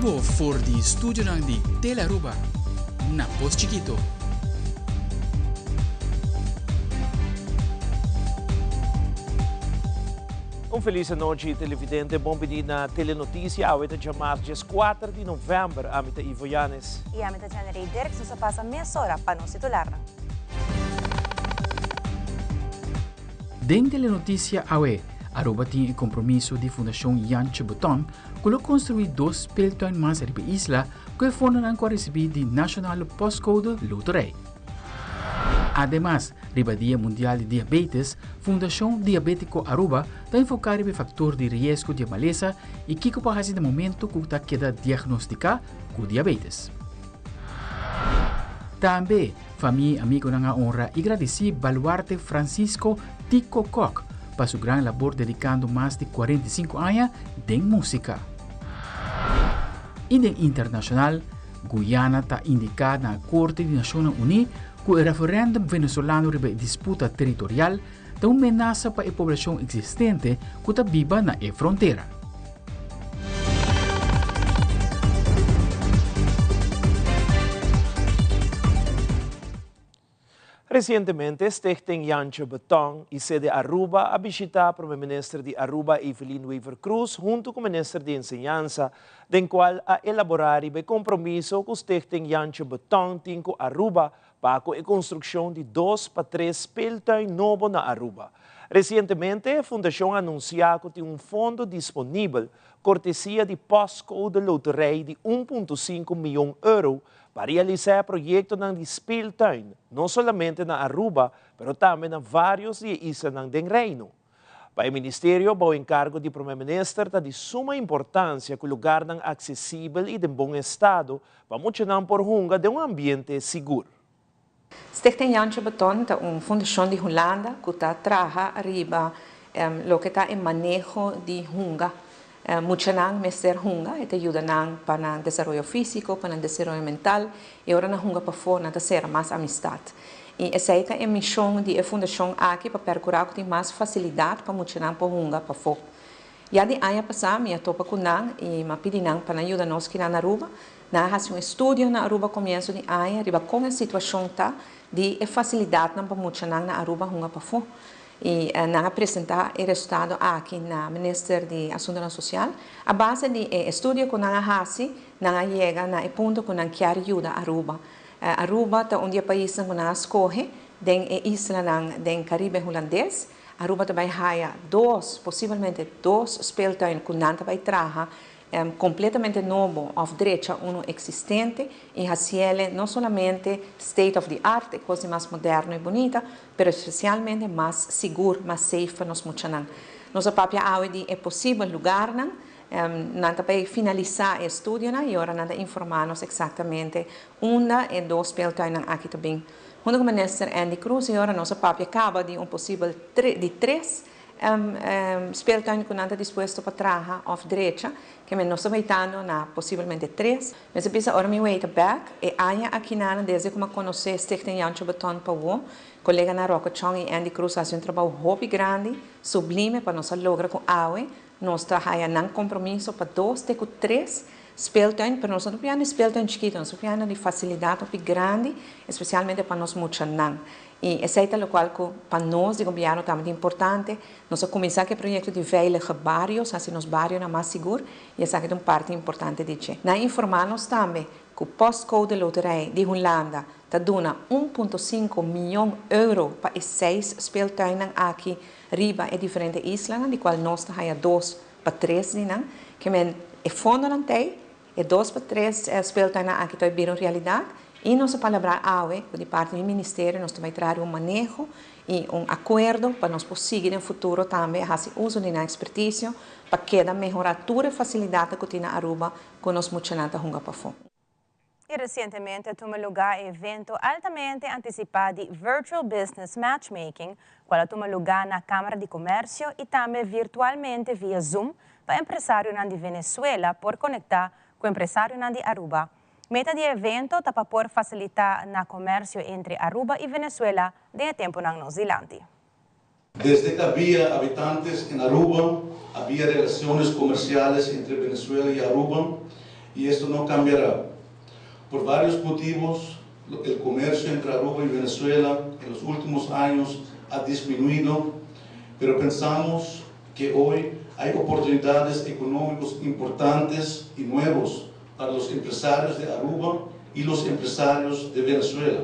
bibo for di studionan di Telearuba na Pos Chikito. Un felis anochi televidente, bon bini na Telenoticia. Awe ta djamars 14 di november. Ami ta Ivo Yanes. Y ami ta Janerey Dirks. Nos a pasa mesora pa nos titularnan. Den Telenoticia awe, Aruba tin e compromiso di Fundacion Jantje Beton cu lo construi dos speeltuin mas riba e isla cu e fondonan cu a ricibi di Nationale Postcode Loterij. Ademas, riba Dia Mundial di Diabetes, Fundacion Diabetico Aruba ta enfoca riba e factor di riesgo di e malesa y kico pa haci na momento cu ta keda diagnostica cu diabetes. Tambe, famia y amigonan a honra y gradici Baluarte Francisco Tico Kock pa su gran labor dedicando mas di 45 aña den musica. Y den internacional, Guyana ta indica na Corte di Nacionnan Uni cu e referendum Venezolano riba e disputa territorial ta un menasa pa e poblacion existente cu ta biba na e frontera. Recientemente, Stichting Jantje Beton y Sede Aruba a bishita Prome Minister di Aruba Evelyn Wever-Croes hunto cu Minister di Enseñansa, den cual a elabora riba e compromiso cu Stichting Jantje Beton tin cu Aruba pa cu e construccion di dos pa tres speeltuin nobo na Aruba. Recientemente, e fundacion a anuncia cu tin un fondo disponibel, cortesia di Postcode Loterij di 1.5 miyon euro pa realisa e proyectonan di speeltuin, no solamente na Aruba, pero tambe na varios di e islanan den Reino. Pa e ministerio, bou encargo di Prome Minister, ta di suma importancia cu lugarnan accesibel y den bon estado pa muchanan por hunga den un ambiente sigur. Stichting Jantje Beton ta un fundacion di Hulanda cu ta traha riba loke ta e maneho di hunga. Muchanan mester hunga, e ta yuda nan pa nan desaroyo fisico, pa nan desaroyo mental y ora nan hunga pafó nan ta cera mas amistad. Y esey ta e mision di e fundacion aki pa percura cu tin mas facilidad pa muchanan por hunga pafó. Ya di aña pasa mi a topa cu nan y mi a pidi nan pa nan yuda nos kinan na Aruba. Nan a haci un estudio na Aruba comienzo di aña riba con e situacion ta di e facilidadnan pa muchanan na Aruba hunga pafó. Y nan a presenta e resultado aki na Minister di Asuntonan Social. A base di e estudio cu nan a haci, nan a yega na e punto cu nan kier yuda Aruba. Aruba ta un di e paisnan cu nan a scoge den e islanan den Caribe Hulandes. Aruba ta bay haya dos, posibelmente dos speeltuin cu nan ta bay traha completamente nobo of drecha uno existente y haciele no solamente state of the art, e cos di mas moderno y bunita, pero especialmente mas sigur, mas safe pa nos muchanan. Nos a papia awe di e posibel lugarnan, nan ta bay finalisa e estudionan y ora nan ta informa nos exactamente unda e dos speeltuinnan aki ta bin. Hunto cu Minister Endy Croes y ora nos a papia caba di un posibel di tres speeltuin cu nan ta dispuesto pa traha of drecha, ke men nos ta weitando na posibelmente tres. Mester bisa ora mi weita bek, e aña akinan desde cu mi a conoce Stichting Jantje Beton pa wo, coleganan Rocco Chong y Endy Croes a haci un trabou hopi grandi, sublime pa nos a logra cu awe nos ta haya nan compromiso pa dos te cu tres speeltuin, pero nos no ta pidiendo di speeltuin chikito, nos ta pidiendo di facilidad hopi grandi, especialmente pa nos muchanan. Y esey ta locual cu pa nos di gobierno tambe ta importante. Nos a cuminsa cu e proyecto di Veilige Barrios, haci nos barionan mas sigur, y esaki ta un parti importante di dje. Nan a informa nos tambe cu Postcode Loterij di Hulanda ta duna un punto sinku miyon euro pa e seis speeltuinnan aki riba e diferente islanan, di cual nos ta haya dos pa tres di nan. Ke men e fondonan t'ey, E dos pa tres speeltuinnan aki ta bira un realidad y nos a palabra awe cu di parti di ministerio nos ta bay traha un maneho y un acuerdo pa nos por sigui den futuro tambe haci uso di nan experticio pa keda mehora tur e facilidadnan cu tin na Aruba cu nos muchanan ta hunga pafo. Y recientemente a tuma lugar e evento altamente anticipa di Virtual Business Matchmaking, cual a tuma lugar na Camara di Comercio y tambe virtualmente via Zoom pa empresarionan di Venezuela por conecta cu empresarionan di Aruba. Meta di e evento ta pa por facilita na comercio entre Aruba y Venezuela den e temponan nos dilanti. Desde que había habitantes en Aruba, había relaciones comerciales entre Venezuela y Aruba. Y esto no cambiará. Por varios motivos, el comercio entre Aruba y Venezuela en los últimos años ha disminuido, pero pensamos que hoy hay oportunidades económicas importantes y nuevos para los empresarios de Aruba y los empresarios de Venezuela.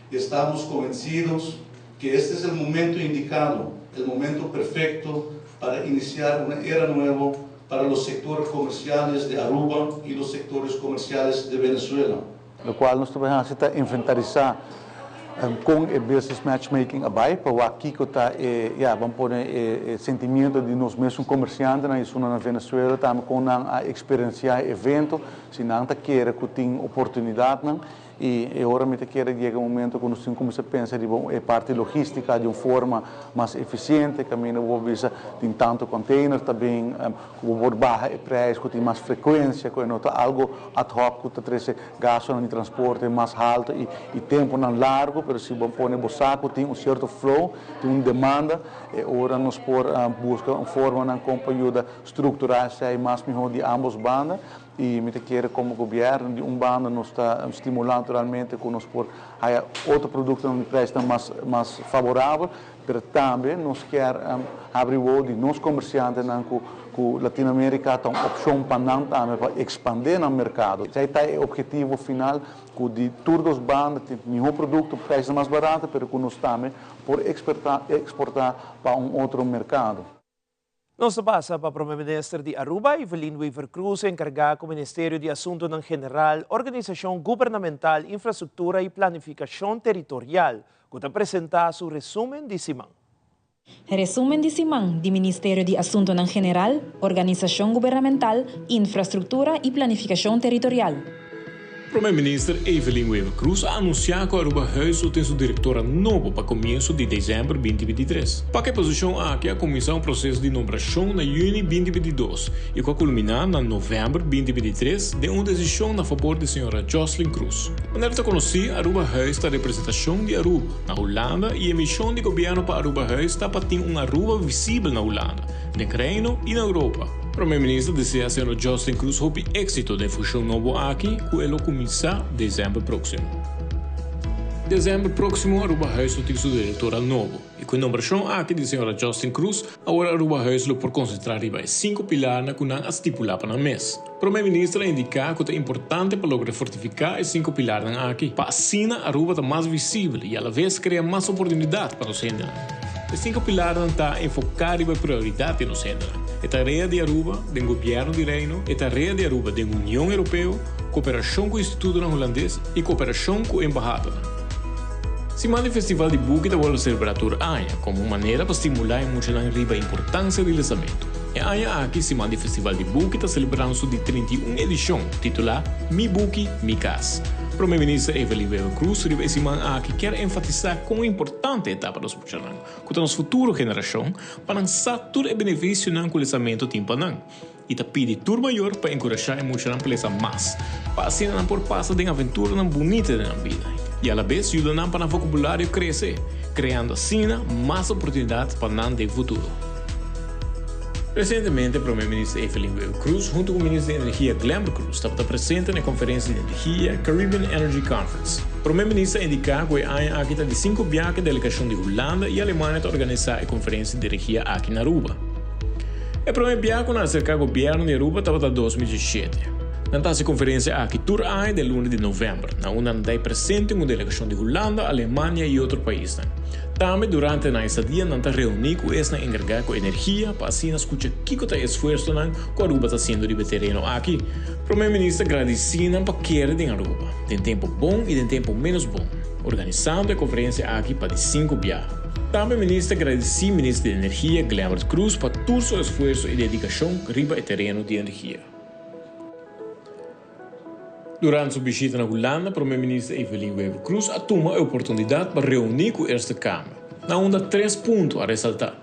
Y estamos convencidos que este es el momento indicado, el momento perfecto para iniciar una era nueva para los sectores comerciales de Aruba y los sectores comerciales de Venezuela. Loke nos ta bay ta inventarisá ku e business matchmaking a bai pa aki ku ta e, ja, ban pone e sentimento di nos mes komersiantenan esnan na Venezuela tambe ku nan a eksperensiá evento, si nan ta kere ku tin oportunidatnan. I awor mi ke yega un momento ku nos tin kuminsá pensa di e parti logístika di un forma mas efisiente, kaminda bo bisa tin tantu container tambe, ku por baha e preis, ku tin mas frekuensia, ku no ta algu ad hoc ku ta trese gastu di transporte mas haltu i tempunan largu, pero si bo pone bo saku tin un sierto flow, tin un demanda, i ora nos por buska un forma kon pa yuda strukturá esei mas mihó di ambos banda. I mi ke komo gobièrnu, di un banda nos ta stimulando realmente ku nos por haya otro produkto di preis mas favorabel, pero tambe nos ke habri di nos komersiantenan ku Latinoamérika ta un opshon pa nan tambe pa ekspandé na merkado. Esei ta e ophetivo final, ku di tur dos banda tin mihó produkto, preis mas barata, pero ku nos tambe por eksportá pa un otro merkado. Nos ta pasa pa Promé Minister di Aruba, Evelyn Wever-Croes, enkargá ku Ministerio di Asuntu General, Organisashon Gubernamental, Infrastruktura i Planifikashon Teritorial, ku ta presentá su resúmen di siman. Resúmen di siman di Ministerio di Asuntu General, Organisashon Gubernamental, Infrastruktura i Planifikashon Teritorial. Promé Minister Evelyn Wever-Croes a anunsiá ku Aruba Huis tin su direktora nobo pa komienso di desèmber 2023. Pa e posishon aki a kuminsá un proseso di nombrashon na yüni 2022 i ku a kulminá na novèmber 2023 den un desishon na fabor di señora Jocelyn Croes. Manera ta konosí, Aruba Huis ta representashon di Aruba na Hulanda i e mishon di gobièrnu pa Aruba Huis ta pa tin un Aruba visibel na Hulanda, den Reino i na Europa. Promé Minister ta deseá señora Jocelyn Croes hopi éksito den funshon nobo aki, ku e lo kuminsá desèmber próksimo. Desèmber próksimo Aruba Huis lo tin su direktora nobo. I ku e nombrashon aki di señora Jocelyn Croes, awor Aruba Huis lo por konsentrá riba e sinku pilarnan ku nan a stipulá pa nan mes. Promé Minister a indiká ku ta importante pa logra fortifiká e sinku pilarnan aki, pa asina Aruba ta mas visibel i a la bes krea mas oportunidat pa nos hendenan. E sinku pilarnan ta enfoká riba prioridat di nos hendenan. E tarea di Aruba den gobièrnu di Reino, e tarea di Aruba den Union Europeo, kooperashon ku Instituto Hulandes i kooperashon ku embahada. Siman di Festival di Buki ta wòrdu selebrá tur aña komo un manera pa stimulá muchanan riba importansia di lesamentu. E aña aki Siman di Festival di Buki ta selebrando su di 31 edishon, titulá Mi Buki, Mi Kas. Promé Minister Evelyn Wever-Croes riba e siman aki ke enfatisá kon importante ta pa nos muchanan, ku ta nos futuro generashon, pa nan sa tur e benefisionan ku lesamentu tin pa nan. I ta pidi tur mayor pa enkurashá e muchanan pa lesa mas, pa asina nan por pasa den aventuranan bunita den nan bida. I a la bes yuda nan pa nan vokabulario krese, kreando asina mas oportunidat pa nan den futuro. Resientemente, Promé Minister Evelyn Wever-Croes, huntu ku Minister di Energia Glenbert Croes, tabata presente na e konferensia di energia Caribbean Energy Conference. Promé Minister a indiká ku e aña aki ta di sinku biaha ku e delegashon di Hulanda i Alemania ta organisá e konferensia di energia aki na Aruba. E promé biaha ku nan a aserká gobièrnu di Aruba tabata 2017. Nan ta hasi konferensia aki tur aña den luna di novèmber, na unda nan ta presente un delegashon di Hulanda, Alemania i otro paisnan. Tambe durante nan estadia nan ta reuní ku esnan enkargá ku energia pa asina skucha kiko ta e esfuersonan ku Aruba ta hasiendo riba e tereno aki. Promé Minister a gradisí nan pa kere den Aruba, den tempu bon i den tempu ménos bon, organisando e konferensia aki pa di sinku biaha. Tambe Minister a gradisí Minister di Energia Glenbert Croes pa tur su esfuerso i dedikashon riba e tereno di energia. Durante su bishita na Hulanda, Promé Minister Evelyn Wever-Croes a tuma e oportunidat pa reuní ku Eerste Kamer, na unda tres punto a resaltá.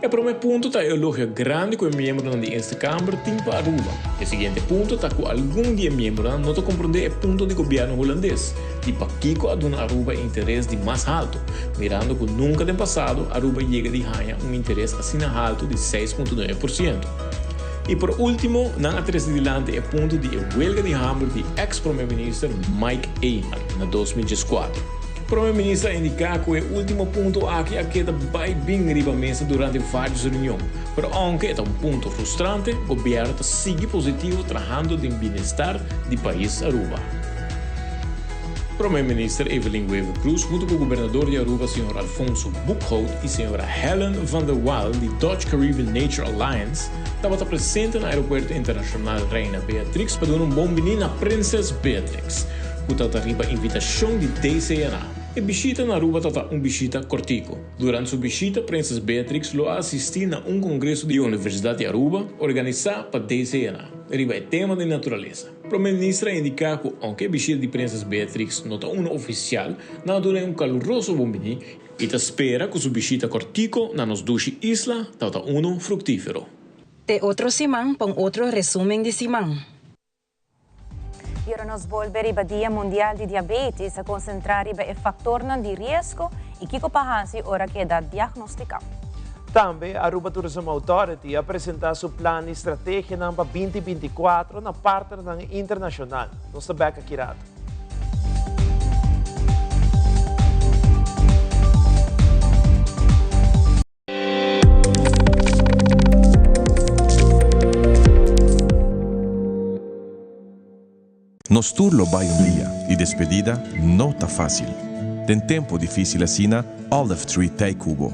E promé punto ta e elogio grandi ku e miembronan di Eerste Kamer tin pa Aruba. E siguiente punto ta ku algun di e miembronan no ta komprondé e punto di gobièrnu hulandes di pakiko a duna Aruba e interes di mas haltu, mirando ku nunka den pasado Aruba yega di haña un interes asina haltu di 6.9%. Y por ultimo, nan a trece dilanti e punto di e huelga di hamber di ex Prome Minister Mike Eman na 2014. Prome Minister a indica cu e ultimo punto aki a keda bay bin riba mesa durante varios reunion, pero aunke e ta un punto frustrante, Gobierno ta sigui positivo trahando den bienestar di pais Aruba. Prome Minister Evelyn Wever-Croes hunto cu Gobernador di Aruba Señor Alfonso Boekhoudt y Señora Helen van der Wal di Dutch Caribbean Nature Alliance tabata presente na Aeropuerto Internacional Reina Beatrix pa duna un bon bini na Prinses Beatrix, cu tabata riba invitacion di DCNA. E bishita na Aruba tabata un bishita cortico. Durante su bishita Prinses Beatrix lo a asisti na un congreso di Universidad di Aruba organisa pa DCNA riba e tema di naturalesa. Prome Minister a indica cu aunke e bishita di Prinses Beatrix no ta uno oficial, nan a duna e un caluroso bon bini y ta spera cu su bishita cortico na nos dushi isla tabata uno fructifero. Te otro siman pa un otro resumen di siman. Y ora nos bolbe riba Dia Mundial di Diabetes a concentra riba e factornan di riesgo y kico pa haci ora keda diagnostica. Tambe Aruba Tourism Authority a presenta su plan y strategianan pa 2024 na partnernan internacional. Nos ta bek aki rato. Nos tur lo bai un dia y despedida no ta facil. Den tempo dificil asina, Olive Tree t'ey cu bo.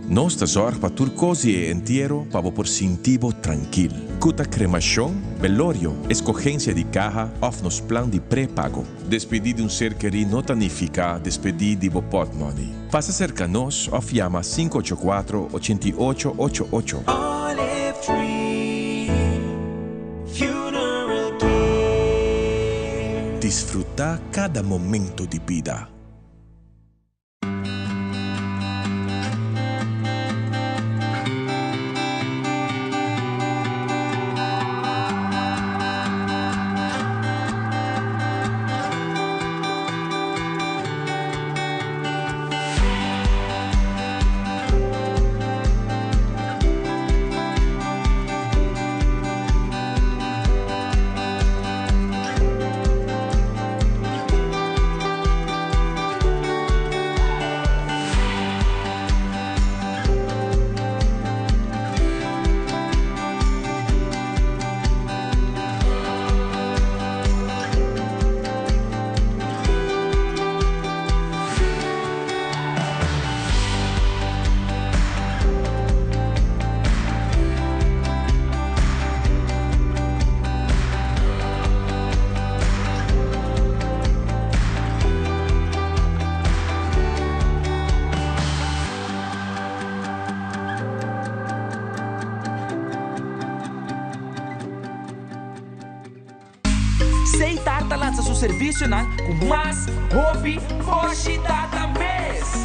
Nos ta zorg pa tur cos di e entiero pa bo por sinti bo trankil. Cu ta cremacion, velorio, escogencia di caha of nos plan di prepago. Despedí di un ser kerí no ta nifiká despedí di bo pòtmòni. Pasa serka nos òf yama 584 88 88. Olive Tree Funeral Care. Disfrutá kada momento di bida. Seitar ta lansa su servicionan cu mas hopi boshi data mes.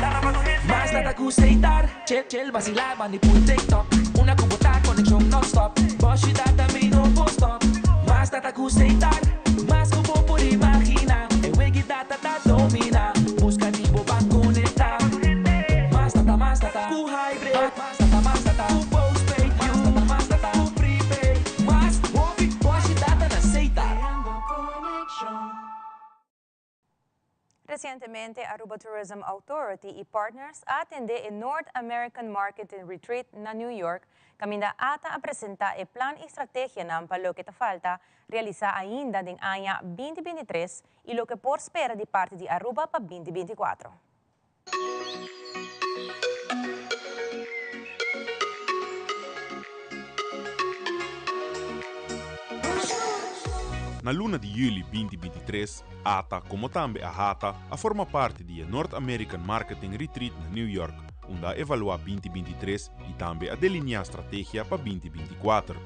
Mas data cu Seitar, chill chill vacila bandi pul TikTok. Una cu bo ta conexion non-stop, boshi data mi no por stop. Mas data cu Seitar, mas cu bo por imagina. E wegi data ta domina, busca di bo ban conecta. Mas data, mas data cu hybrid, mas data, mas data cu postpaid, mas data, mas data cu prepaid. Mas hopi boshi data na Seitar. Recientemente Aruba Tourism Authority y partners a atende e North American Marketing Retreat na New York, caminda ATA a presenta e plan y strategianan pa loke ta falta realisa ainda den aña 2023 y loke por spera di parti di Aruba pa 2024. Na luna di juli 2023, ATA como tambe AHATA a forma parti di e North American Marketing Retreat na New York, unda a evalua 2023 y tambe a delinea strategia pa 2024.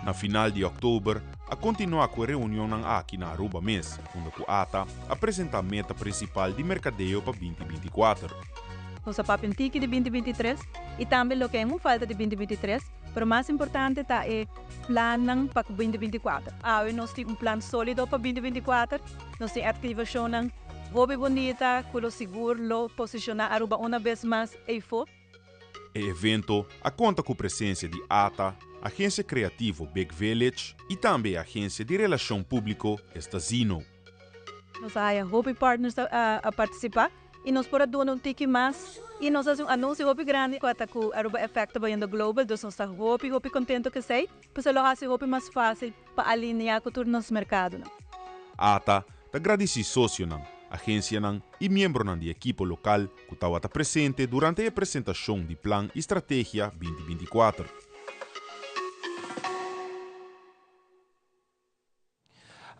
Na final di october, a continua cu e reunionnan aki na Aruba mes, unda cu ATA a presenta meta principal di mercadeo pa 2024. Nos a papia un tiki di 2023 y tambe loke a falta di 2023, pero mas importante ta e plannan pa 2024. Awe nos tin un plan solido pa 2024, nos tin activacionnan hopi bunita, cu lo sigur lo posiciona Aruba un bes mas eyfo. E evento a conta cu presencia di ATA, agencia creativo Big Village y tambe e agencia di relacion publico Estazino. Nos a haya hopi partners a participa y nos por a duna un tiki mas y nos a haci un anuncio hopi grandi cu a ta cu Aruba Effect ta bayendo global, dus nos ta hopi hopi contento cu esey, pues lo haci hopi mas facil pa alinea cu tur nos mercadonan. ATA ta gradici socionan, agencianan y miembronan di ekipo local cu tawata presente durante e presentacion di Plan y Strategia 2024.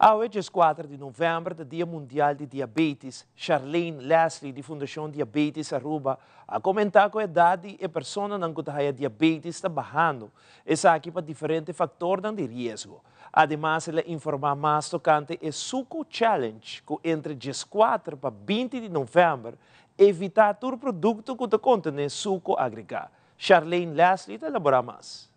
Awe 14 di november ta Dia Mundial di Diabetes. Charlene Leslie di Fundacion Diabetes Aruba a comenta cu edad di e personanan cu ta haya diabetes ta bahando. Esaki pa diferente factornan di riesgo. Ademas el a informa mas tocante e Suco Challenge cu entre 14 pa 20 di november evita tur producto cu ta contene suco agrega. Charlene Leslie ta elabora mas.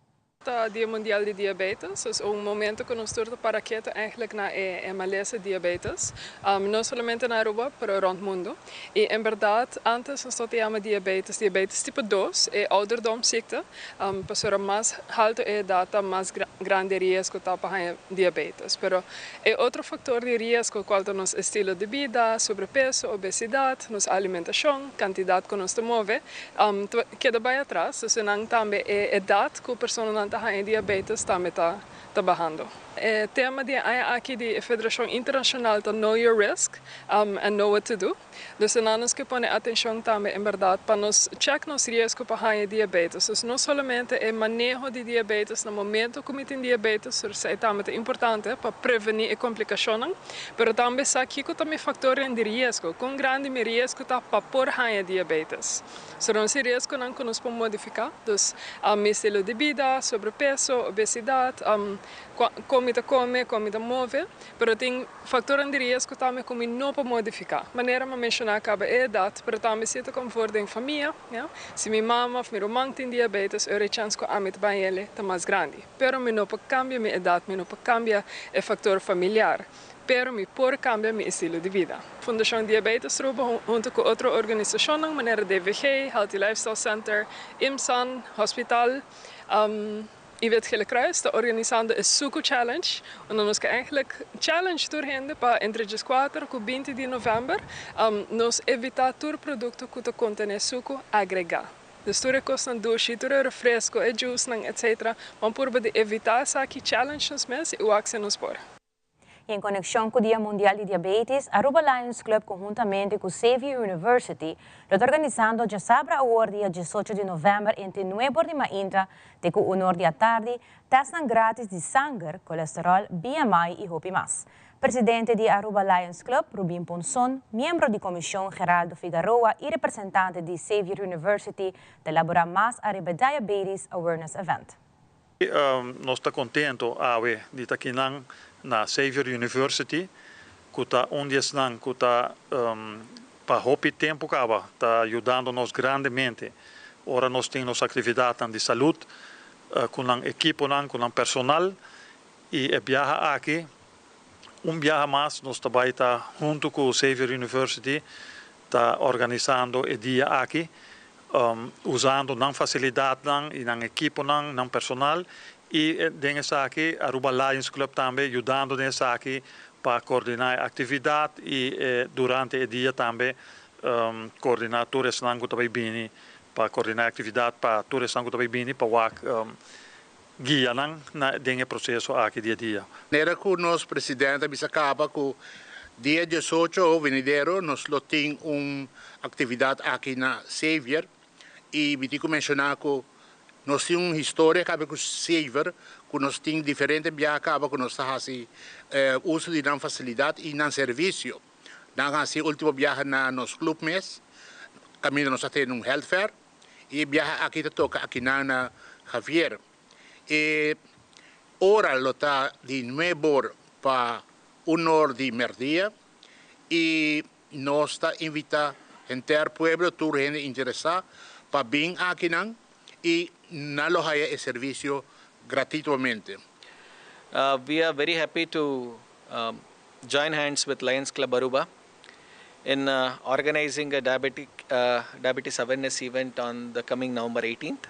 Ta Dia Mundial di Diabetes, es un momento cu nos tur ta para keto eigenlijk na e malesa diabetes, no solamente na Aruba, pero rond mundo. Y en berdad, antes nos tabata yama diabetes, diabetes tipo 2, e ouderdomsziekte, pasobra mas halto e edad ta mas grandi e riesgo ta pa haña diabetes. Pero e otro factor di riesgo cual ta nos estilo di bida, sobrepeso, obesidad, nos alimentacion, cantidad cu nos ta move, ta keda bai atras, dus nan tambe e edat ku personanan ta haña diabetes tambe ta ta bahando. E tema di e aña aki di e Federashon Internashonal ta Know Your Risk and Know What To Do. Dus nan nos ke pone atenshon tambe en bèrdat pa nos chèk nos riesgo pa haña diabetes. Dus no solamente e maneho di diabetes na momento ku mi tin diabetes, pero esei tambe ta importante pa prevení e komplikashonnan. Pero tambe sa kiko ta mi faktornan di riesgo, kon grandi mi riesgo ta pa por haña diabetes. So nos e riesgonan ku nos por modifiká, dus mi estilo di bida, sobrepeso, obesidat, kon mi ta kome, kon mi ta move. Pero tin faktornan di riesgo tambe ku mi no por modifiká. Manera mi a menshoná kaba e edat, pero tambe si e ta konfor den famia, ya. Si mi mama òf mi ruman tin diabetes, ora e chèns ku ami ta bai el'e ta mas grandi. Pero mi no por cambia mi edad, mi no por cambia e factor familiar, pero mi por cambia mi estilo di bida. Fundacion Diabetes Aruba hunto cu otro organisacionnan manera DVG, Healthy Lifestyle Center, IMSAN, Hospital y Wit Gele Kruis ta organisando e Suco Challenge, unda nos ke eigenlijk challenge tur hende pa entre 14 cu 20 di november nos evita tur producto cu ta contene suco agrega. Dus tur e kosnan dushi, tur e refresko, e juicenan etc. Ban purba di evitá esaki, challenge nos mes i wak si nos por. I en konekshon ku Dia Mundial di Diabetes, Aruba Lions Club konhuntamente ku Xavier University lo ta organisando djasabra awor dia 18 di novèmber entre nuebe or di mainta te ku un or di atardi tèstnan gratis di sanger, kolesteròl, BMI i hopi mas. Presidente di Aruba Lions Club, Rubin Ponson, miembro di comision Geraldo Figaroa y representante di Xavier University ta elabora mas ariba e Diabetes Awareness Event. Nos ta contento awe di ta kinan na Xavier University cu ta un di esnan cu ta pa hopi tempo caba ta yudando nos grandemente ora nos tin nos actividadnan di salud cu nan ekiponan, cu nan personal y e biaha aki Un biaha mas nos ta bai ta huntu ku Xavier University ta organisando e dia aki, usando nan fasilidatnan i nan ekiponan, nan personal i den esaki Aruba Lions Club tambe yudando den esaki pa koordiná e aktividat i durante e dia tambe koordiná tur esnan ku ta bai bini pa koordiná e aktividat pa tur esnan ku ta bai bini pa wak Guia nan na den e proceso aki dia dia. Manera cu nos presidente a bisa caba cu dia 18 venidero nos lo tin un actividad aki na Xavier y mi tin cu menciona cu nos tin un historia caba cu Xavier cu nos tin diferente biaha caba cu nos ta haci uso di nan facilidad y nan servicio. Nan haci ultimo biaha na nos club mes caminda nos a tene un health fair. E biaha aki ta toka akinan na Javier. E ora lo ta di nuebor pa un or di merdia i nos ta invitá henter pueblo, tur hende interesá pa bin akinan i nan lo haya e servisio gratituamente. We are very happy to join hands with Lions Club Aruba. in organizing a diabetic diabetes awareness event on the coming November 18th.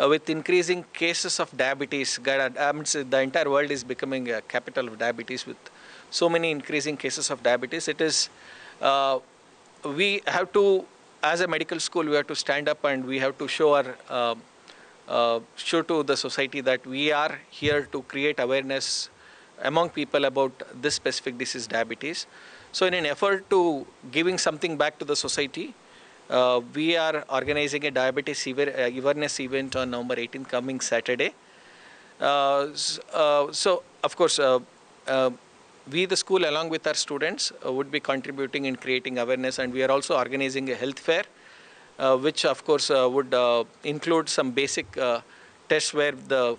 With increasing cases of diabetes, the entire world is becoming a capital of diabetes with so many increasing cases of diabetes. It is, we have to, as a medical school, we have to stand up and we have to show our, show to the society that we are here to create awareness among people about this specific disease, diabetes. So in an effort to giving something back to the society, we are organizing a diabetes awareness event on November 18th, coming Saturday. So, of course, we the school along with our students would be contributing in creating awareness, and we are also organizing a health fair, which of course would include some basic tests where the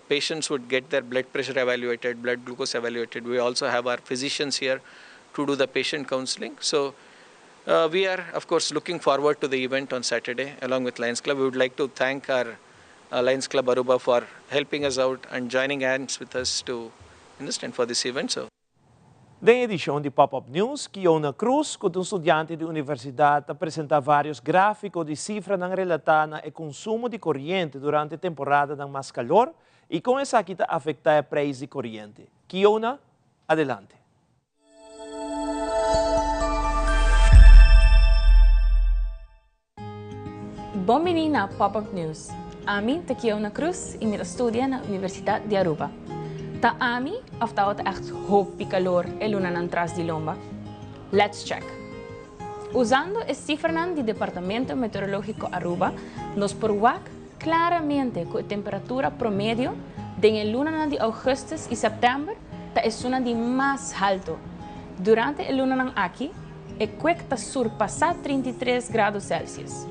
patients would get their blood pressure evaluated, blood glucose evaluated. We also have our physicians here to do the patient counseling. So we are, of course, looking forward to the event on Saturday along with Lions Club. We would like to thank our Lions Club Aruba for helping us out and joining hands with us to understand for this event. So. Den edicion di Pop-Up News, Kiona Cruz, cu un studiante di universidad, a presenta varios grafico di cifranan relata na e consumo di coriente durante e temporada di mas calor y con esaki ta afecta e prijs di coriente. Kiona, adelante. Bon bini na Pop-Up News. Ami ta Kiona Cruz y mi ta studia na Universidad di Aruba. Ta ami of ta echt hopi calor e lunanan tras di lomba? Let's check. Usando e cifranan di Departamento Meteorologico Aruba, nos por wak claramente cu e temperatura promedio den lunanan di augustus y september ta esun di mas halto. Durante e lunanan aki, e koek ta surpasa 33 grado Celsius.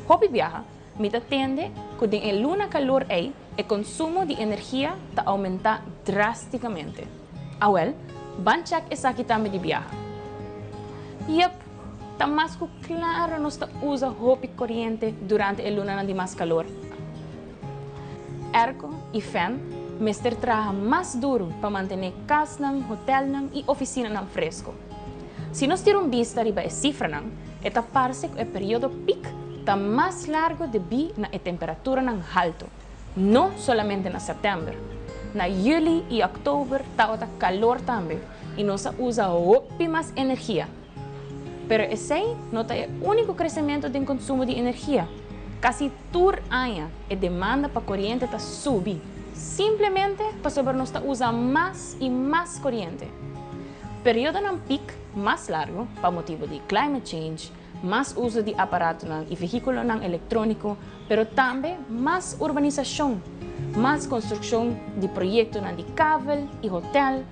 Hopi biaha, mi ta tende cu den e luna calor ey, e consumo di energia ta aumenta drasticamente. Awel, ban check esaki tambe di biaha. Yep, ta mas cu claro nos ta usa hopi coriente durante e luna di mas calor. Airco y fan mester traha mas duro pa mantene casnan, hotelnan y oficinanan fresco. Si nos tira un bista riba e cifranan, e ta parce cu e periodo peak ta mas largo debi na e temperaturanan halto. No solamente na september. Na juli y october ta calor tambe y nos a usa hopi mas energia. Pero esey no ta e unico crecemento di consumo di energia. Casi tur aña e demanda pa coriente ta subi. Simplemente pasobra nos ta usa mas y mas coriente. Periodonan peak mas largo, pa motibo di climate change, mas uso di aparatonan y vehiculonan electronico, pero tambe mas urbanisacion, mas construccion di proyectonan di kabel y hotel,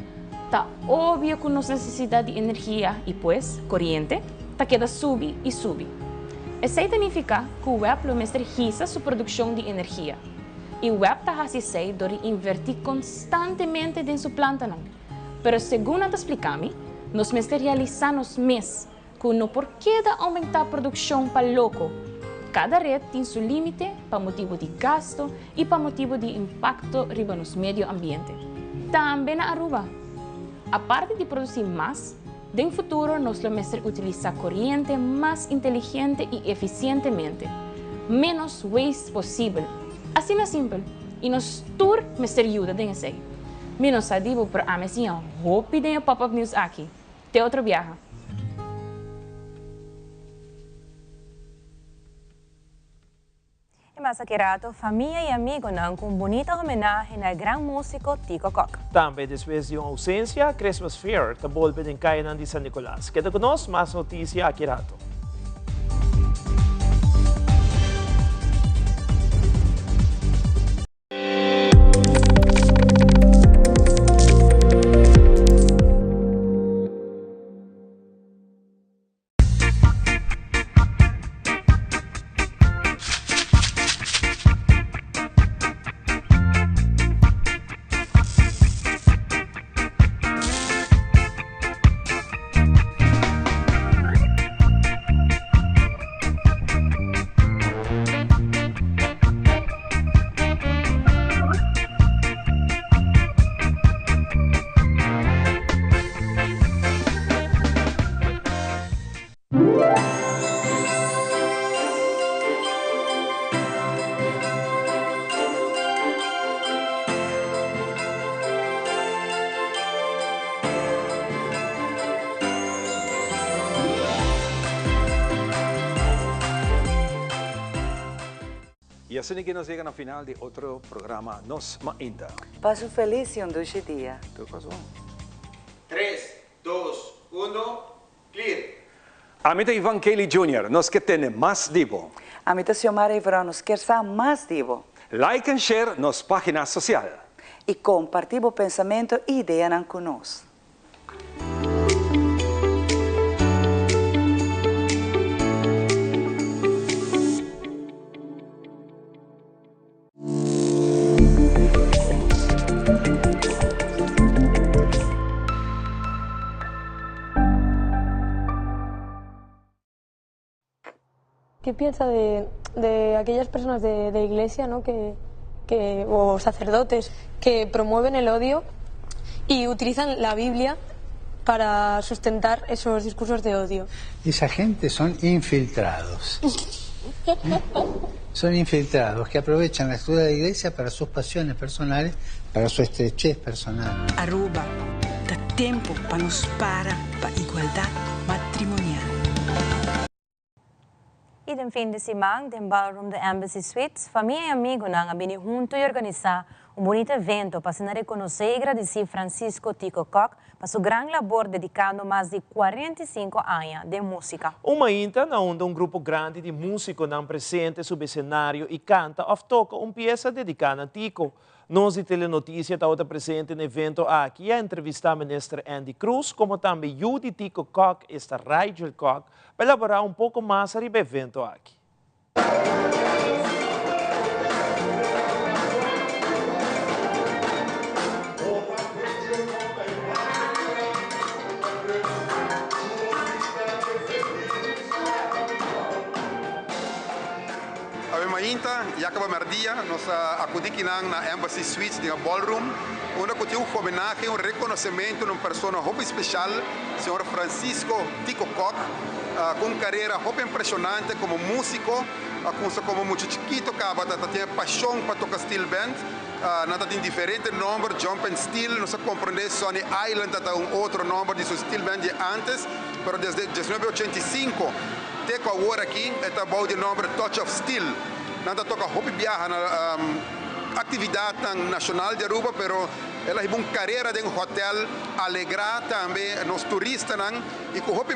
ta obvio cu nos necesidad di energia y pues coriente ta keda subi y subi. Esey ta significa cu WEB lo mester hisa su produccion di energia. Y WEB ta haci esey door di inverti constantemente den su plantanan. Pero segun nan ta explica mi, nos mester realisa nos mes cu no por keda aumenta produccion pa loco. Cada red tin su limite pa motibo di gasto y pa motibo di impacto riba nos medio ambiente. Tambe na Aruba. Aparte di produci mas, den futuro nos lo mester utilisa coriente mas inteligente y eficientemente. Menos waste posibel. Asina simpel. Y nos tur mester yuda den esey. Mi no sa di bo, pero ami a siña hopi den Pop-Up News aki. Te otro biaha. Y mas aki rato, famia y amigonan cu un bunita homenahe na gran musico Tico Kock. Tambe despues di un ausencia, Christmas Fair ta bolbe den cayanan di San Nicolas. Keda cu nos, mas noticia aki rato. asina ki nos yega na final di otro programa Nos Mainta. Pasa un felis y un dushi dia. Tur cos bon. Tres, dos, uno, clear! Ami ta Ivan Kelly Junior, nos ke tende mas di bo. Ami ta Xiomara Iverón, nos kier sa mas di bo. Like en share nos pagina social. Y comparti bo pensamento y ideanan cu nos. ¿Qué piensa de, de aquellas personas de, de iglesia ¿no? que, que, o sacerdotes que promueven el odio y utilizan la Biblia para sustentar esos discursos de odio? Esa gente son infiltrados. Son infiltrados que aprovechan la estructura de la iglesia para sus pasiones personales, para su estrechez personal. Aruba, ta tempo pa nos para pa igualdad matrimonial. Y den fin di siman, den ballroom di Embassy Suites, famia y amigonan a bini hunto y organisa un bunita evento pa asina reconoce y gradici Francisco Tico Kock pa su gran labor dedicando mas di 45 aña den musica. Un mainta na unda un grupo grandi di musiconan presente subi escenario y canta of toca un pieza dedica na Tico. Nos di Telenoticia tabata presente na evento aki y a entrevista Minister Endy Croes como tambe yu di Tico Kock, esta Rigel Kock, pa elabora un poco mas ariba e evento aki. Awe mainta, ya caba merdia, nos a acudi kinan na Embassy Suites den e ballroom, unda cu tin un homenahe, un reconocemento na un persona hopi special, señor Francisco Tico Kock, cu un carera hopi impresionante como musico, a cuminsa como mucha chikito caba ta tin e pasion pa toca steel band, nan ta tin diferente nomber, Jump and Steel, nos a comprende Sunny Island ta ta un otro nomber di su steel band di antes, pero desde 1985 Te ku awor aki e ta bou di e nòmber Touch of Steel. Nan ta toka hopi biaha na aktividatnan nashonal di Aruba, pero el a hiba un karera den hotèl, alegrá tambe nos turistanan i ku hopi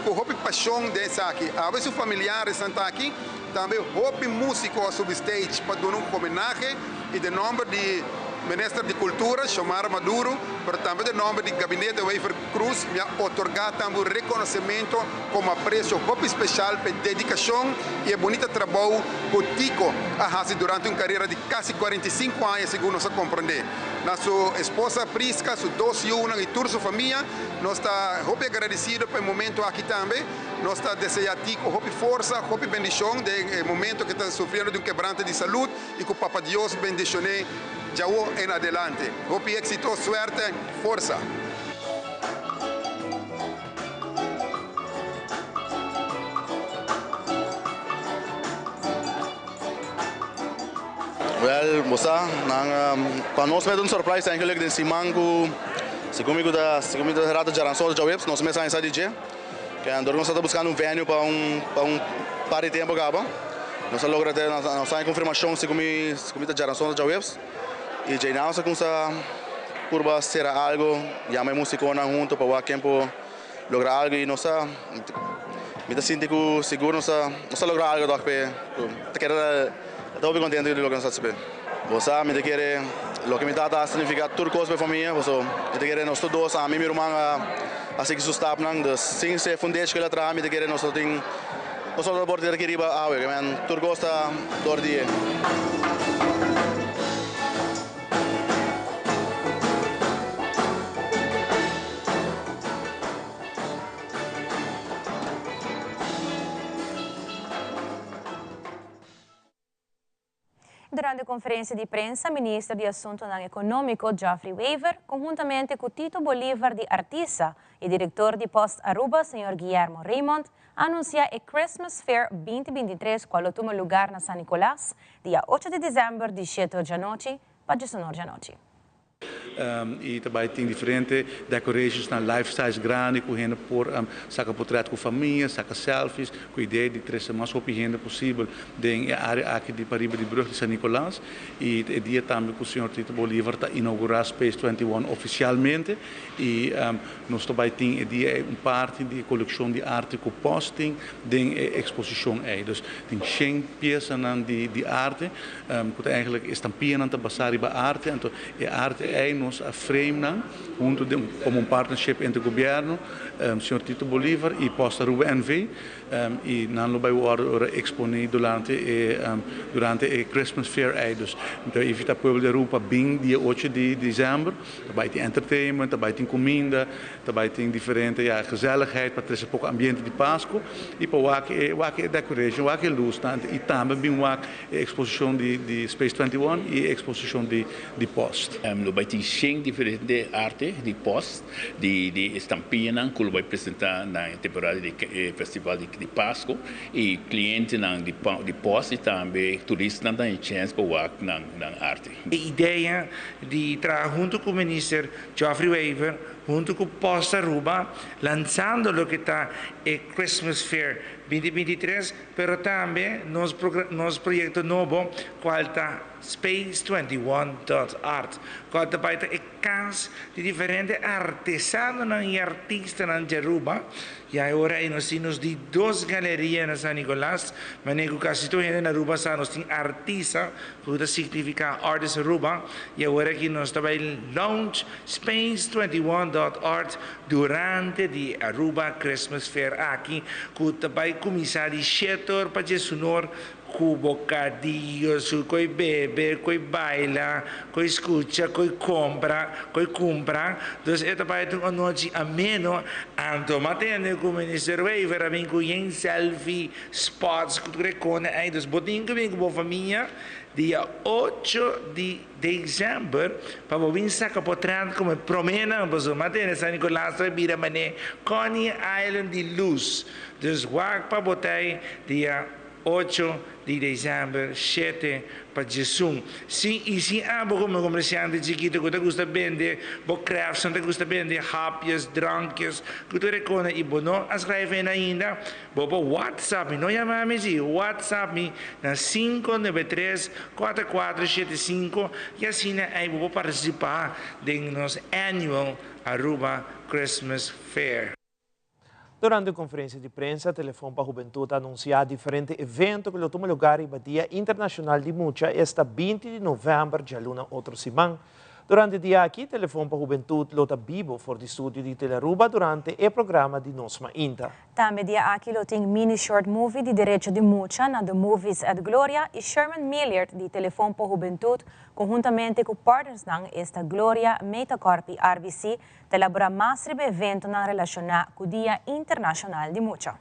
ku hopi pashon den esaki. Awe su familiaresnan ta aki, tambe hopi músiko a subi stage pa duna un homenahe i den nòmber di Minister di Kultura, Xiomara Maduro, pero tambe den nòmber di Gabinete Wever Croes mi a otorgá tambe un rekonosementu komo apresio hopi speshal pa e dedikashon i e bunita trabou ku Tico a hasi durante un karera di kasi 45 aña, segun nos a komprondé. Na su esposa Prisca, su dos yunan i tur su famia, nos ta hopi agradesido pa e momento aki tambe. Nos ta deseá Tico hopi forsa, hopi bendishon den e momento ku e ta sufriendo di un kebrante di salud i ku Papa Dios bendishon'é djawo en adelante. Hopi éksito, suerte, forsa! Wel, bo sa, nan, pa nos mes ta un surprise eigenlijk den siman ku segun mi ku ta, segun mi ta rato djaranson òf djaweps, nos mes a hesa di dje. Ke dor ku nos tabata buskando un venue pa un, pa un par di tempu kaba, nos a logra te, nos a haña konfirmashon segun mi, segun mi ta djaranson òf djaweps. I djei nan nos a kumsa purba sera algu, yama e musikonan huntu pa wak ken por logra algu i nos a, mi ta sinti ku sigur nos a, nos a logra algu tok p'e, ku ta keda ta hopi kontento di loke nos a hasi p'e. Bo sa, mi ta kere loke mi tata a signifiká tur kos pa e famia, pasobra mi ta kere nos tur dos, ami i mi ruman a a sigui su stapnan, dus sin e fundeshi ku el a traha mi ta kere nos no tin. Nos no ta por tira aki riba awe, ke men tur kos ta dor di e. Durante conferencia di prensa, Minister di Asuntonan Economico Geoffrey Wever, conhuntamente cu Tito Bolivar di Artisa y Director di Post Aruba, señor Guillermo Raymond, a anuncia e Christmas Fair 2023 cual lo tuma lugar na San Nicolas, dia 8 di december di 7 or djanochi pa 19 or djanochi. Y ta bay tin diferente decorations na life size grandi cu hende por saca portret cu famia, saca selfies, cu idea di trece mas hopi hende posibel den e area aki di pariba di brug di San Nicolas. Y e dia tambe cu señor Tito Bolivar ta inaugura Space 21 oficialmente y nos ta bay tin e dia ey un parti di e coleccion di arte cu Post tin den e exposicion ey. Dus tin shen piesanan di arte cu ta eigenlijk e stampianan ta basa riba arte, anto e arte ey nos a frame nan hunto den como un partnership entre gobierno, señor Tito Bolivar y Post Aruba NV. Y nan lo bay wordo ora exponi durante e durante e Christmas Fair ey. Dus mi ta invita pueblo di Aruba pa bin dia ocho di december. Ta bay tin entertainment, ta bay tin cuminda, ta bay tin diferente ya gezelligheid pa trece poco ambiente di Pasco y pa wak e wak e decoration, wak e luznan y tambe bin wak e exposicion di di Space 21 y e exposicion di di Post. Lo bay tin shen diferente arte di Post. Di di estampianan ku lo bai presentá na e temporada di e festival di di Pasku i klientenan di di pòst i tambe turistanan ta haña chèns pa wak nan nan arte. E idea di traha hunto cu Minister Geoffrey Wever hunto cu Post Aruba lanzando loke ta e Christmas Fair 2023 pero tambe nos nos proyecto nobo cual ta Space 21 dot Art cual ta bay ta e Cas di diferente artesanonan y artistanan di Aruba. Ya e ora ey nos tin nos di dos galeria na San Nicolas, manera cu casi tur hende na Aruba sa nos tin Artisa, cu ta significa Artist Aruba, y awor aki nos ta bay launch Space 21 dot Art durante di Aruba Christmas Fair aki, cu ta bay cuminsa di shete or pa diesunor Ku bokadiyo su koi bebe, koi baila, koi skucha, koi kompra, koi kumpra. Dus e ta bai ta un anochi ameno. Anto m'a tende ku Minister Wever a bin ku yen selfie spots ku tur e kone ei. Dus bo tin ku bin ku bo famia dia ocho di december pa bo bin saka potret komo e promenan. Pasobra m'a tende San Nicolas ta bira manera Coney Island di lus. Dus wak pa bo ta ei dia Ocho di december, shete pa djesun. Si y si abo como comerciante chikito cu ta gusta bende bo craftsnan, ta gusta bende hapjes, drankjes, cu tur e cona y bo no a schrijf in ainda, bo por whatsapp mi, no yama mi si, whatsapp mi na cinco nuebe tres, cuatro cuatro shete cinco y asina ey bo por participa den nos annual Aruba Christmas Fair. Durante un konferensia di prensa, Telefon pa Hubentut a anunsiá diferente evento ku lo tuma lugar riba Dia Internashonal di Mucha, esta 20 di novèmber, djaluna otro siman. Durante e dia aki, Telefon pa Hubentut lo ta bibo for di studio di Telearuba durante e programa di Nos Mainta. Tambe dia aki lo tin mini short movie di derecho di mucha na The Movies at Gloria y Sherman Milliard di Telefon pa Hubentut conhuntamente cu partnersnan esta Gloria, Metacorp y RBC Ta elaborá mas riba eventonan relashoná ku Dia Internashonal di Mucha.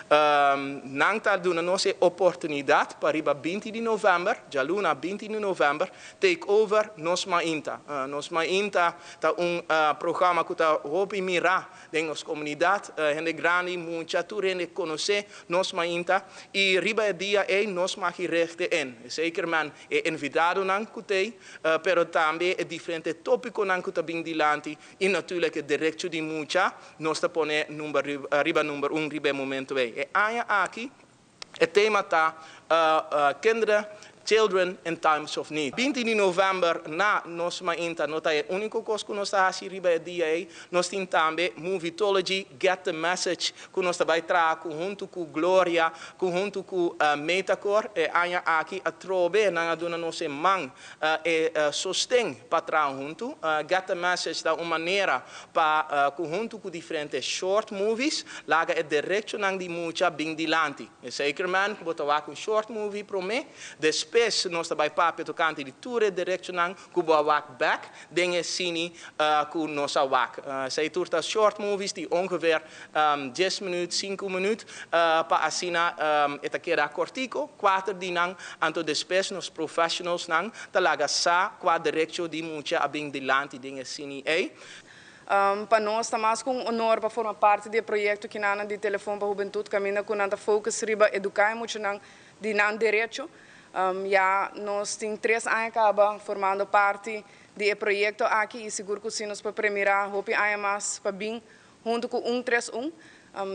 Nan ta duna nos e oportunidat pa riba 20 di novèmber, djaluna 20 di novèmber, take over Nos Mainta. Nos Mainta ta un programa ku ta hopi mirá den nos komunidat. Hende grandi, mucha, tur hende konosé Nos Mainta i riba e dia ei nos mag richte in. Zeker men e invitadonan ku t'ei, pero tambe e diferente tópikonan ku ta bin dilanti i natuurlik e derecho di mucha nos ta pone number riba number un riba e momento ei. E aña aki e tema ta Kinderen, Children in Times of Need. 20 di novèmber na nos mainta no ta e úniko kos ku nos ta hasi riba e dia ei, nos tin tambe Movietology Get the Message ku nos ta bai traha ku huntu ku Gloria, ku huntu ku Metacor. E aña aki atrobe nan a duna nos e man e sosten pa traha huntu. Get the Message ta un manera pa ku huntu ku diferente short movies laga e derechonan di mucha bin dilanti. Zeker man ku bo ta wak un short movie promé, despues nos ta bai papia tokante di tur e derechonan ku bo a wak bek den e sini ku nos a wak. Esei tur ta short movies di ongeveer dies minuut, sinku minuut, pa asina e ta keda kortiko, kuater di nan, anto despues nos professionalsnan ta laga sa kua derecho di mucha a bin dilanti den e sini ei. Pa nos ta mas ku un honor pa forma parti di e proyekto Kinanan di Telefon pa Hubentut kaminda ku nan ta focus riba eduká e muchanan di nan derecho. Ya nos tin tres aña kaba formando parti. di e proyecto aki y sigur cu si nos por premira hopi aña mas pa bin hunto cu un tres un.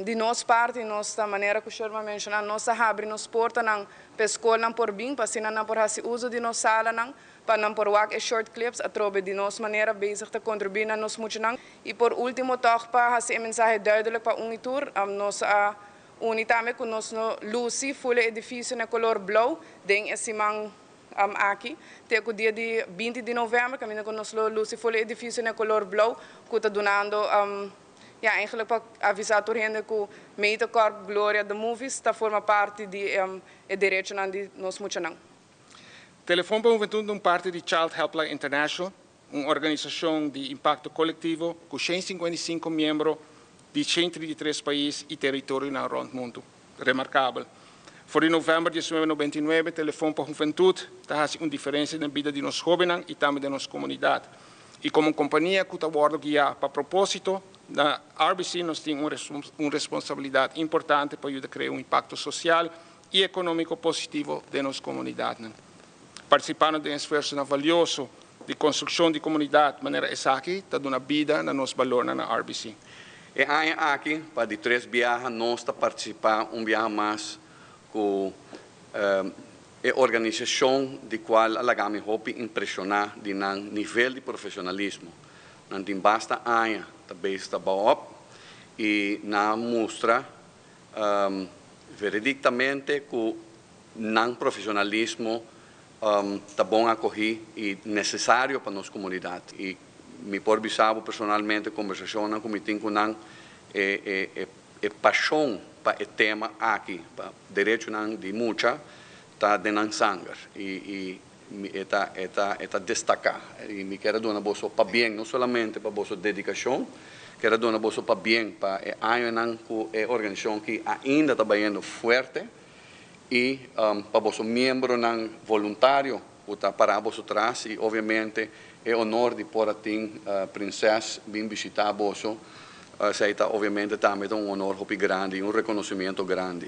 Di nos parti nos ta manera cu Sherman a menciona nos ta habri nos portanan pa e scolnan por bin pa asina nan por haci uzo di nos salanan pa nan por wak e short clips atrobe di nos manera bezig ta contribui na nos muchanan. Y por ultimo tog pa haci e mensahe duidelijk pa un y tur nos a uni tambe cu nos no luci full e edificio na color blauw den e siman Aki, te ku dia di 20 di novèmber, kaminda ku nos lo lusi for e edifisio na e kolor blou ku ta dunando, ya, eigenlijk pa avisá tur hende ku Metacorp Gloria The Movies ta forma parti di e derechonan di nos muchanan. Telefon pa Huventud ta un parti di Child Helpline International, un organisashon di impakto kolektivo ku 155 miembro di 133 pais i teritorionan rònt mundu. Remarkabel. For di novèmber 1999 Telefon pa Huventut ta hasi un diferensia den bida di nos hóbennan i tambe den nos komunidat. I komo un kompania ku ta wòrdu guiá pa propósito, na RBC nos tin un responsabilidat importante pa yuda krea un impakto sosial i ekonómiko positivo den nos komunidatnan. Partisipando den esfuersonan valioso di konstrukshon di komunidat manera esaki ta duna bida na nos balornan na RBC. E aña aki pa di tres biaha nos ta partisipá un biaha mas ku e organisashon di kual a laga mi hopi impreshoná di nan nivel di profeshonalismo. Nan tin basta aña ta bezig ta bou op i nan a mustra Verediktamente ku nan profesionalismo ta bon akohí i nesesario pa nos komunidat. I mi por bisa bo personalmente kombersashonnan ku mi tin ku nan, e e pashon pa e tema aki, pa derechonan di mucha, ta den nan sanger. I i e ta e ta e ta destaká. I mi kier a duna boso pabien, no solamente pa boso dedikashon, kier a duna boso pabien pa e añonan ku e organisashon aki ainda ta bayendo fuerte i pa boso miembronan voluntario ku ta pará boso tras i obviamente e honor di por a tin Prinses bin bishitá boso, esei ta obviamente tambe ta un honor hopi grandi i un rekonosimiento grandi.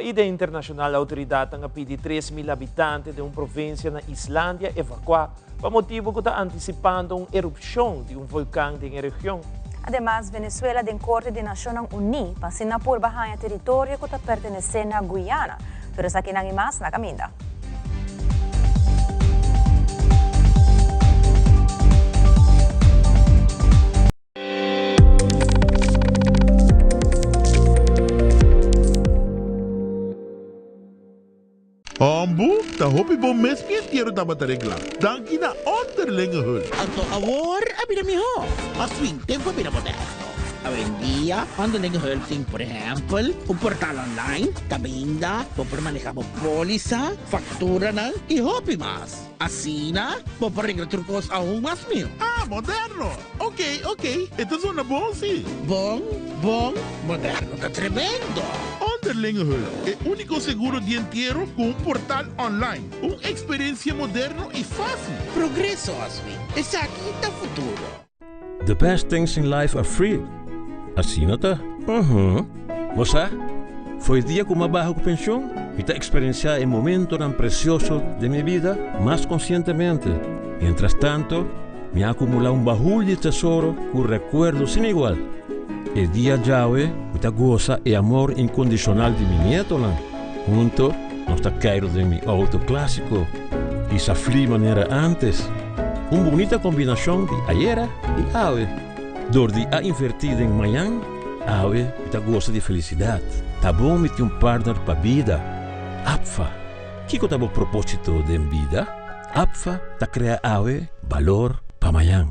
I den internashonal outoridatnan a pidi 3000 habitante den un provinsia na Islandia evakuá pa motibu ku ta antisipando un erupshon di un volkan den e region. Ademas, Venezuela den Korte di Nashonnan Uní pa asina purba haña teritorio ku ta pertenesé na Guyana. Tur esakinan i mas na kaminda. Hombu, ta hopi bon mes mi entiero tabata regla. Danki na Onderlinge Hulp. Anto awor a bira mihó. Mas fin tempu a bira moderno. Awendia Onderlinge Hulp tin por ehèmpel un portal online kaminda bo por maneha bo pólisa, fakturanan i hopi mas. Asina bo por regla tur kos aun mas mihó. Ah, moderno! Ok, ok, e ta zona bon si. Bon, bon, moderno ta tremendo! Onderlinge Hulp, e úniko seguro di entiero ku un portal online. Un eksperensia moderno i fásil. Progreso, Oswin. Esaki ta futuro. The best things in life are free. Asina ta? Uhum. Bo sa, fo'i dia ku m'a baha ku penshon, mi ta eksperensiá e momentonan presioso den mi bida mas konsientemente. Mientras tanto, Mi a akumulá un bahul di tesoro ku rekuerdo sin igual. E dia djawe mi ta gosa e amor inkondishonal di mi nietonan. Hunto nos ta keiru den mi outo klásiko i sa fli manera ántes. Un bunita kombinashon di ayera i awe. Dor di a invertí den mañan, awe mi ta gosa di felisidat. Ta bon mi tin un partner pa bida. Apfa, kiko ta bo propósito den bida? APFA ta krea awe balor pa mañan.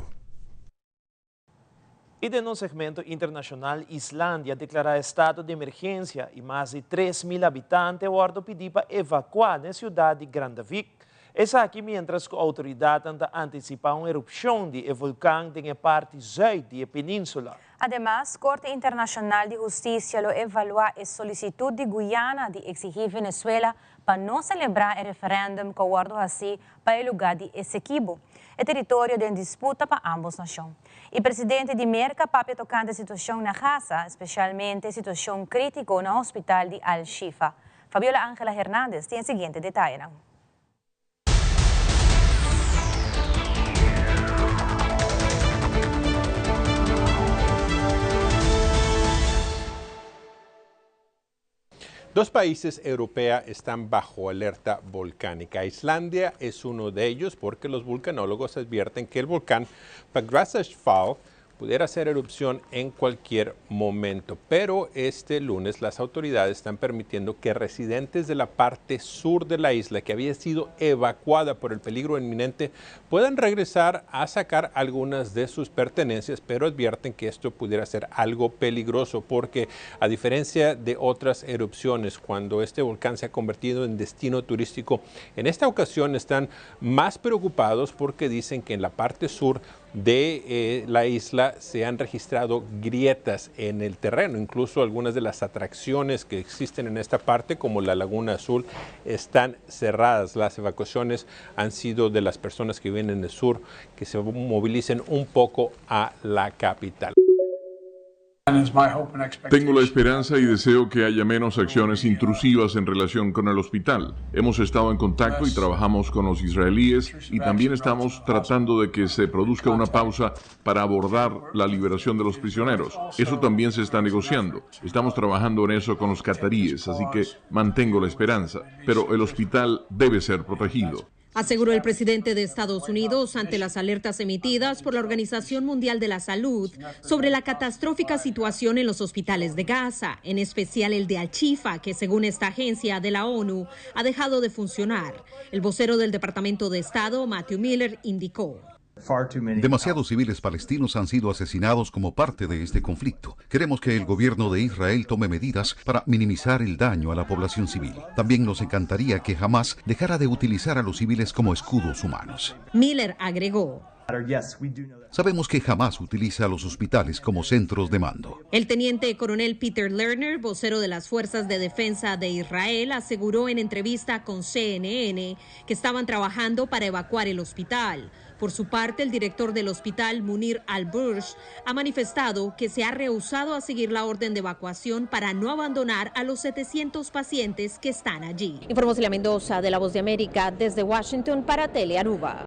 I den nos segmento internashonal Islandia a deklará estado di emergensia i mas di 3000 habitante a wòrdu pidí pa evakuá den siudat di Grandavik. Esaki miéntras ku outoridatnan ta antisipá un erupshon di e volkan den e parti zùit di e península. Ademas, Korte Internashonal di Hustisia lo evaluá e solisitut di Guyana di eksigí Venezuela pa no selebrá e referèndum ku a wòrdu hasí pa e lugá di Esequibo, e teritorio den disputa pa ámbos nashon. E presidente di Merka papia tokante situashon na Gaza, spesialmente e situashon krítiko na hospital di Al-Shifa. Fabiola Angela Hernandez tin e siguiente detayenan. Dos países europeos están bajo alerta volcánica. Islandia es uno de ellos porque los vulcanólogos advierten que el volcán Fagradalsfjall pudiera hacer erupción en cualquier momento. Pero este lunes las autoridades están permitiendo que residentes de la parte sur de la isla, que había sido evacuada por el peligro inminente, puedan regresar a sacar algunas de sus pertenencias, pero advierten que esto pudiera ser algo peligroso porque, a diferencia de otras erupciones, cuando este volcán se ha convertido en destino turístico, en esta ocasión están más preocupados porque dicen que en la parte sur de la isla se han registrado grietas en el terreno. Incluso algunas de las atracciones que existen en esta parte, como la Laguna Azul, están cerradas. Las evacuaciones han sido de las personas que viven en el sur que se movilicen un poco a la capital. Tengo la esperanza y deseo que haya menos acciones intrusivas en relación con el hospital. Hemos estado en contacto y trabajamos con los israelíes y también estamos tratando de que se produzca una pausa para abordar la liberación de los prisioneros. Eso también se está negociando. Estamos trabajando en eso con los cataríes, así que mantengo la esperanza. Pero el hospital debe ser protegido. Aseguró el presidente de Estados Unidos ante las alertas emitidas por la Organización Mundial de la Salud sobre la catastrófica situación en los hospitales de Gaza, en especial el de Al-Shifa, que según esta agencia de la ONU ha dejado de funcionar. El vocero del Departamento de Estado, Matthew Miller, indicó: Demasiados civiles palestinos han sido asesinados como parte de este conflicto. Queremos que el gobierno de Israel tome medidas para minimizar el daño a la población civil. También nos encantaría que Hamás dejara de utilizar a los civiles como escudos humanos. Miller agregó: Sabemos que Hamás utiliza a los hospitales como centros de mando. El teniente coronel Peter Lerner, vocero de las Fuerzas de Defensa de Israel, aseguró en entrevista con CNN que estaban trabajando para evacuar el hospital. Por su parte, el director del hospital, Munir Al-Bursh, ha manifestado que se ha rehusado a seguir la orden de evacuación para no abandonar a los 700 pacientes que están allí. Informó Celia Mendoza de La Voz de América desde Washington para Telearuba.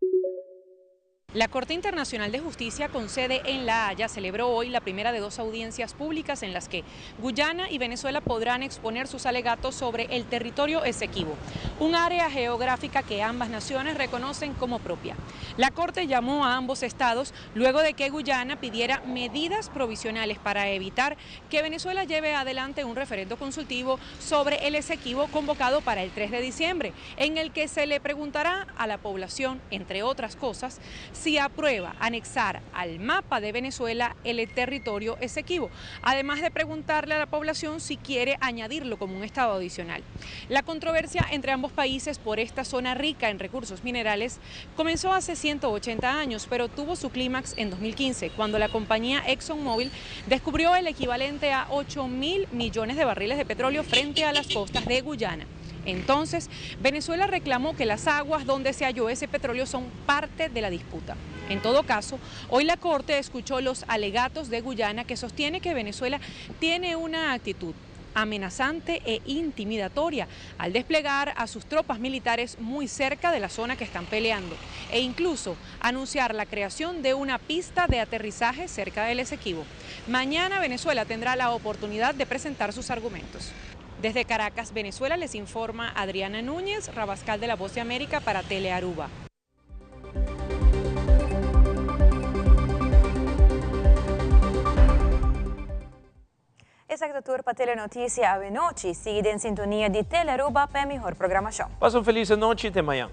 La Corte Internacional de Justicia, con sede en La Haya, celebró hoy la primera de dos audiencias públicas en las que Guyana y Venezuela podrán exponer sus alegatos sobre el territorio Esequibo, un área geográfica que ambas naciones reconocen como propia. La Corte llamó a ambos estados luego de que Guyana pidiera medidas provisionales para evitar que Venezuela lleve adelante un referendo consultivo sobre el Esequibo convocado para el 3 de diciembre, en el que se le preguntará a la población, entre otras cosas, si aprueba anexar al mapa de Venezuela el territorio Esequibo, además de preguntarle a la población si quiere añadirlo como un estado adicional. La controversia entre ambos países por esta zona rica en recursos minerales comenzó hace 180 años, pero tuvo su clímax en 2015, cuando la compañía ExxonMobil descubrió el equivalente a 8.000 millones de barriles de petróleo frente a las costas de Guyana. Entonces, Venezuela reclamó que las aguas donde se halló ese petróleo son parte de la disputa. En todo caso, hoy la Corte escuchó los alegatos de Guyana, que sostiene que Venezuela tiene una actitud amenazante e intimidatoria al desplegar a sus tropas militares muy cerca de la zona que están peleando e incluso anunciar la creación de una pista de aterrizaje cerca del Esequibo. Mañana Venezuela tendrá la oportunidad de presentar sus argumentos. Desde Caracas, Venezuela, les informa Adriana Núñez, Rabascal de la Voz de América para Telearuba. Esaki ta tur pa Telenoticia awe nochi. Sigui den sintonia di Telearuba pa e mihor programacion. Pasa un feliz nochi y te mañan.